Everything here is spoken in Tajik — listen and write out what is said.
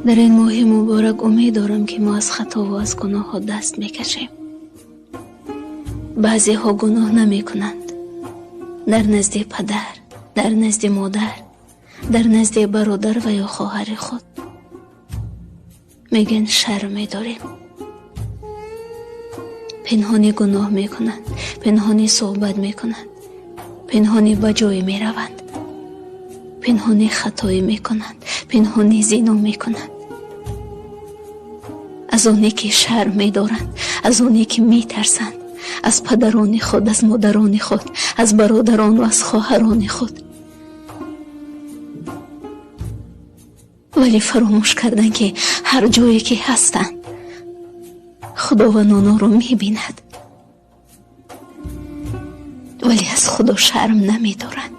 Дар ин моҳи муборак умед дорам, ки мо аз хатову аз гуноҳҳо даст мекашем. Баъзеҳо гуноҳ намекунанд дар назди падар, дар назди модар, дар назди бародар ва ё хоҳари худ. Мегӯянд, шарм медорем. Пинҳонӣ гуноҳ мекунанд, пинҳонӣ суҳбат мекунанд, пинҳонӣ ба ҷое мераванд, пинҳонӣ хатоӣ мекунанд, пинҳонӣ зино мекунанд. Аз оне ки шарм медоранд, аз оне ки метарсанд аз падарони худ, аз модарони худ, аз бародарону аз хоҳарони худ. Вале фаромӯш карданд, ки ҳар ҷое ки ҳастанд, Худованд онҳоро мебинад, вале аз Худо шарм намедоранд.